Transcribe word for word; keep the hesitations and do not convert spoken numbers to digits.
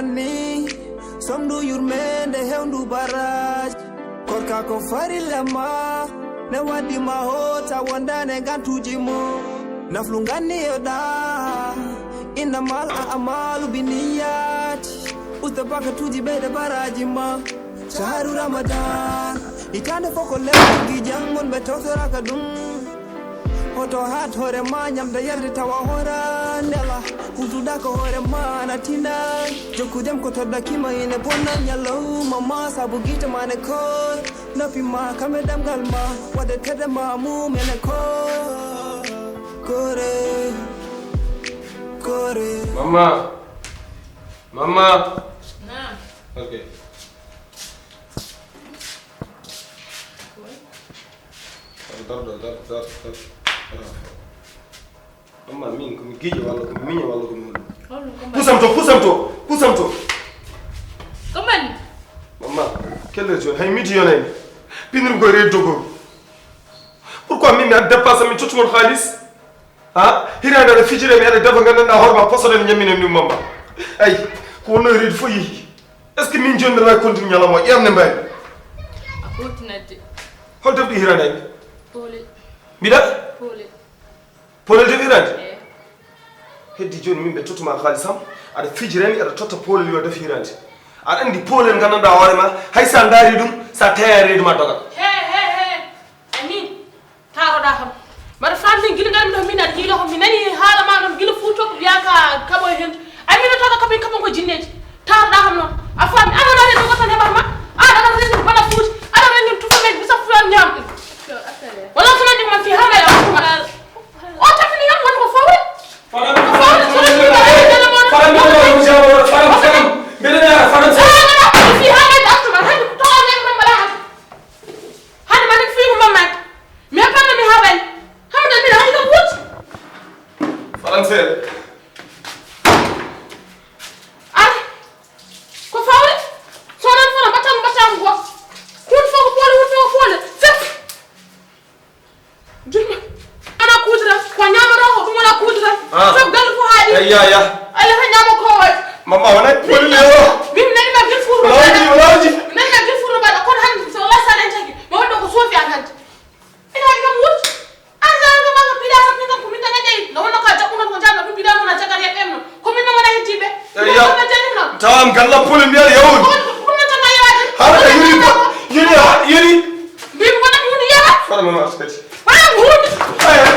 Ni somdu yurmende hewndu baraji. Korka ko farilla ma, ne waddi ma hota wondane gantuji mo. Naflu ganni yoɗa, innamal a'malu binniyati. Usta bakatuji ɓeyde baraji ma. Shahru Ramadan, hitande foko lewgi jangmun ɓe tawtoraka ɗum. Hoto hat hoore ma ñamde yarde tawa hoora nela. Hutuda ko hoore ma na tina. Jokkudem ko todda kima ine bonna ñalawma ma sabu gite ma ne ko. Noppi ma kame damgal ma. Wade tede ma mumene ko. Kore. Kore. Mama. Mama. Naam. Ok. Dar, dar, dar, dar, dar. Amma min ko mi gijo walla ko mi miño walla ko mi woni. Holno ko mbaɗi? Pusam to, pusam to, pusam to. Ko mbaɗi? Amma, quelle heure joni? Hay midi yonani. Pinir ko reedu dogoru. Pourquoi min mi adda dépasse mi tottu mon xaalis? Ha? Hiraande aɗa fijira mi aɗa defa gandanɗa hoore ma posoɗen ñamminen ɗum mamma. Ay, ko wonno reedu fof yehi. Est-ce que min joni mbeɗa wawi continue ñalawma o ƴeewam ne mbawi? A foti nadde. Hol defɗi hirande ay? Poolel. Mbiɗa? Poolel. Poolel defi hirande? Eyi. Heddi joni min ɓe tottuma haalis am, aɗa fijirani, aɗa totta poolel yo defi hirande. Aɗa andi poolel gandanɗa hoore ma, hay sa daari ɗum, sa teya reedu ma dogal. He, he, he. Amin. Taroɗa kam. Mbaɗa fammi gila ngal ɗo min aɗa yiilo ko mi nani haala ma ɗon gila fuuto ko mbiyaka kaɓo e hen. Ay min o taga kaɓo kaɓo ko jinneji. Taroɗa kam noon. A fammi aɗa wona rendo gotan heɓat ma. Aɗa aɗa rendo bana fuuti. Aɗa rendo tufa men bisa fuyan ñam. Wala so nandi man fi hama ya. O tafini yam won ko fawre. Ko fawre so nandi ma. Faram ko mo jabo faram faram. Mbeɗa faram. Fi hama ya. Hande ma min fiigu mammaaki. Mi heppanno mi haɓani. Hamdan mbiɗa haɗi kam wuuti. Français. Ar. Ko fawre. Sonan fana mbattamu mbattamu go. Kun fof ko poole wut fof ko poole. Sef. Jumma. Ana kuudiral. Ko ñaamata ko ɗum wona kuudiral. Ah. Sef galle fof haaɗi. Ay, ya, ya. Alla tan ñaama ko waɗi. Mamma wona poole le o. Min nani ma gil furu. Wala wuji, wala wuji. Nani ma gil furu mbaɗa kono hannde so wala sa dañtaki. Mi wonno ko soofi an hannde. Ina waɗi kam wuuti. An sa an kam aka piɗa kam min kam ko min tan a ƴeewi. No wonno ka jaɓɓunon ko jaɓna ɗum piɗa mon a jagat yeɓɓem no. Ko min no wona heddiɓe. Eyi, ya. Ko min tan no. Tawam galla pole mbiya yawon. Ko min ko min tan a yewade. Hara ka yuri ba. Yuri ha yuri. Mbimi wona ko hunde yewa. Fara mama askati. Wala ko hunde. Aya.